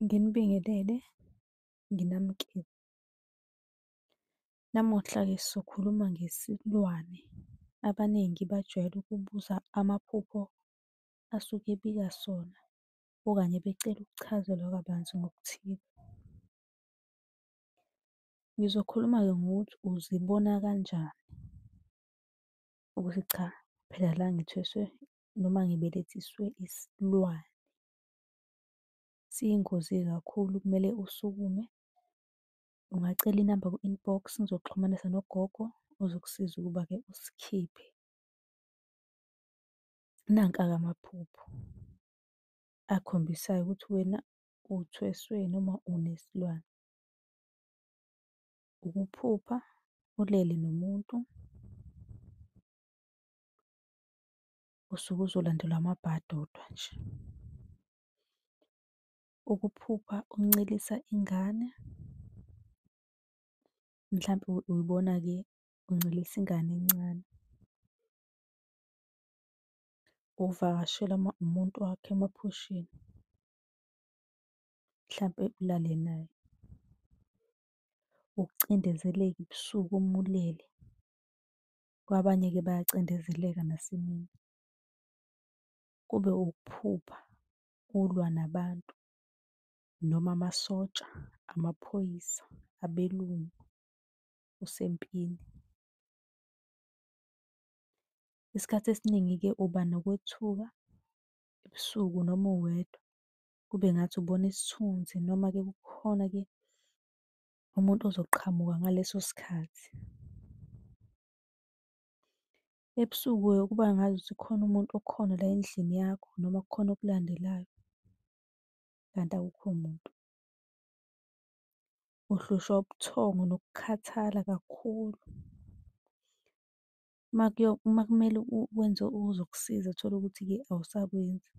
Nginibingelele, nginamukele. Namuhla-ke sizokhuluma ngesilwane. Abaningi bajwayele ukubuza amaphupho asuke ebika sona okanye becele ukuchazelwa kabanzi ngokuthile. Ngizokhuluma-ke ngokuthi uzibona kanjani ukuthi cha, phela la ngithweswe noma ngibelethiswe isilwane. Siyingozi-ke kakhulu, kumele usukume. Ungacela inamba ku-inbox ngizokuxhumanisa nogogo ozokusiza ukuba-ke usikhiphe. Nanka-ke amaphupho akhombisayo ukuthi wena uthweswe noma unesilwane. Ukuphupha ulele nomuntu usuke uzolandelwa amabhadi wodwa nje. Ukuphupha uncelisa ingane, mhlampe uyibona-ke uncelisa ingane encane. Uvakashelwa umuntu wakho emaphusheni, mhlampe ulale naye. Ukucindezeleka ebusuku uma ulele, kwabanye-ke bayacindezeleka nasemini. Kube ukuphupha ulwa nabantu noma amasotsha, amaphoyisa, abelungu usempini. Isikhathi esiningi-ke uba nokwethuka ebusuku noma uwedwa, kube ngathi ubona isithunzi noma-ke kukhona-ke umuntu ozoqhamuka ngaleso sikhathi. Ebusuku-ke kuba ngazuthi khona umuntu okhona la endlini yakho noma kukhona okulandelayo kanti akukho muntu. Uhlushwa ubuthongo nokukhathala kakhulu. Uma kumele wenze okuzokusiza utholukuthi-ke awusakwenzi.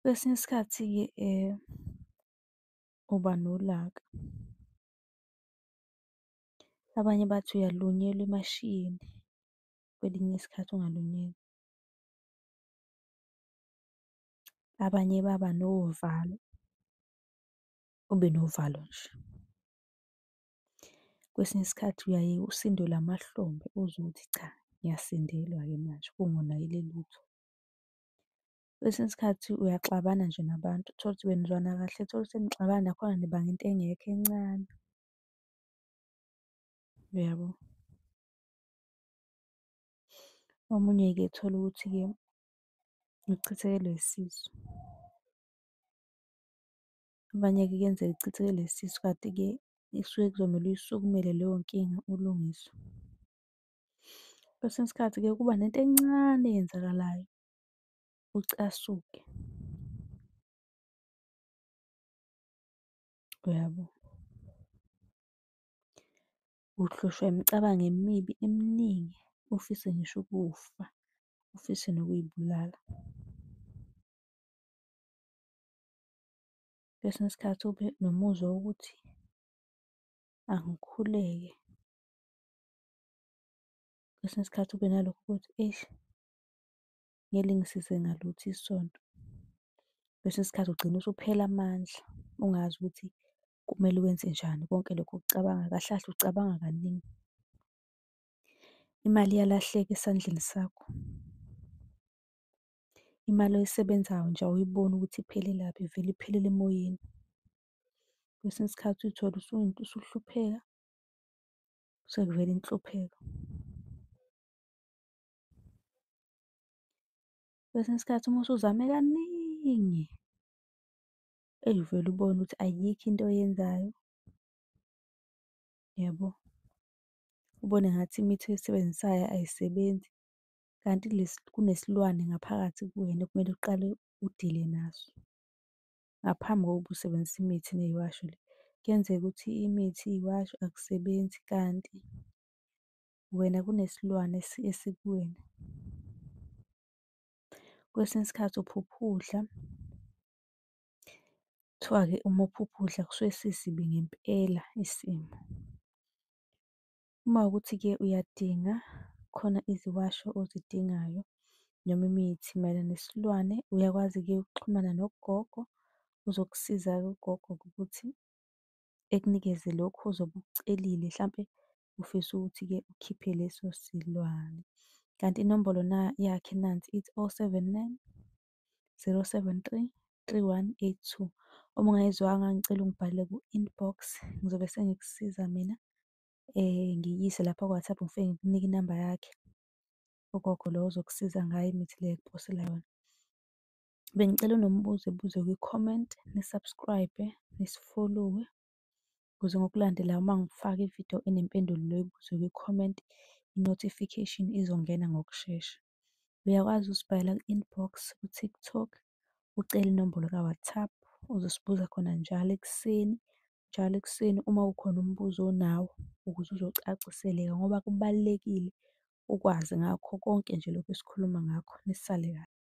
Kwesinye isikhathi-ke uba nolaka. Abanye bathi uyalunyelwa emashiyeni, kwelinye isikhathi ungalunyelwa. Abanye baba novalo, ube novalo nje. Kwesinye isikhathi uyaye usindelwe amahlombe uzwe ukuthi cha, ngiyasindelwa-ke manje kungonakele lutho. Kwesinye isikhathi uyaxabana nje nabantu, uthole ukuthi benizwana kahle, uthole ukuthi senixabana nakhona nibanga into engekho encane, uyabo? Omunye-ke uthole ukuthi-ke uchithekelwa isisu. Abanye-ke kuyenzeka uchithekelwe isisu kanti-ke isuke kuzomele uyisukumele leyo nkinga ulungise. Kwesinye isikhathi-ke kuba nento encane eyenzakalayo ucasuke, uyabo? Uhlushwa imicabango emibi eminingi, ufise ngisho ukufa, ufise nokuy'bulala. Kwesinye isikhathi ube nomuzwa wokuthi angikhuleke. Kwesinye isikhathi ube nalokhu ukuthi eish ngeke lingisize ngalutho isonto. Kwesinye isikhathi ugcina usuphela amandla, ungazi ukuthi kumele wenze njani konke lokhu ukucabanga, kahle kahle ucabanga kaningi. Imali iyalahleka esandleni sakho. Imali oyisebenzayo nje awuyiboni ukuthi iphelelaphi, ivele iphelele emoyeni. Kwesinye isikhathi uy'thole usuhlupheka, sekuvela inhlupheko. Kwesinye isikhathi uma usuzame kaningi, eyi uvele ubone ukuthi ayikho into oyenzayo, yabo. Ubone ngathi imithi oyisebenzisayo ayisebenzi kanti kunesilwane ngaphakathi kuwena okumele uqale udile naso ngaphambi kokuba usebenzise imithi ney'washo le. Kuyenzeka ukuthi imithi, iy'washo akusebenzi kanti wena kunesilwane esikuwena. Kwesinye isikhathi uphupha udla, kuthiwa-ke uma uphupha udla kusuke sisibi ngempela isimo. Uma kuwukuthi-ke uyadinga. kukhona iziwasho ozidingayo noma imithi mayelana nesilwane, uyakwazi-ke ukuxhumana nogogo. Uzokusiza-ke ugogo ukuthi ekunikeze lokhu ozobe ukucelile, hlampe ufisa ukuthi-ke ukhiphe leso silwane. Kanti inombolo yakhe nansi ithi, 079 073 3182. Uma ungayizwanga ngicela ungibhalele ku-inbox, ngizobe sengikusiza mina ngikuyise lapha ku-WhatsApp ngifike ngikunike inamba yakhe ugogo lo ozokusiza ngayo imithi le akuposela yona. Bengicela onombuzo ebuze kwi-comment, ni-subscribe-e, nisifolowe ukuze ngokulandelayo uma ngifaka ividiyo enempendulo le ebuzwe kwi-comment, i-notification izongena ngokushesha. Uyakwazi ukusibhalela ku-inbox ku-TikTok, ucele inombolo ka-WhatsApp, uzosibuza khona njalo ekuseni, njalo ekuseni uma kukhona umbuzo onawo ukuze uzocaciseleka ngoba kubalulekile ukwazi ngakho konke nje lokhu esikhuluma ngakho. Nisale kahle.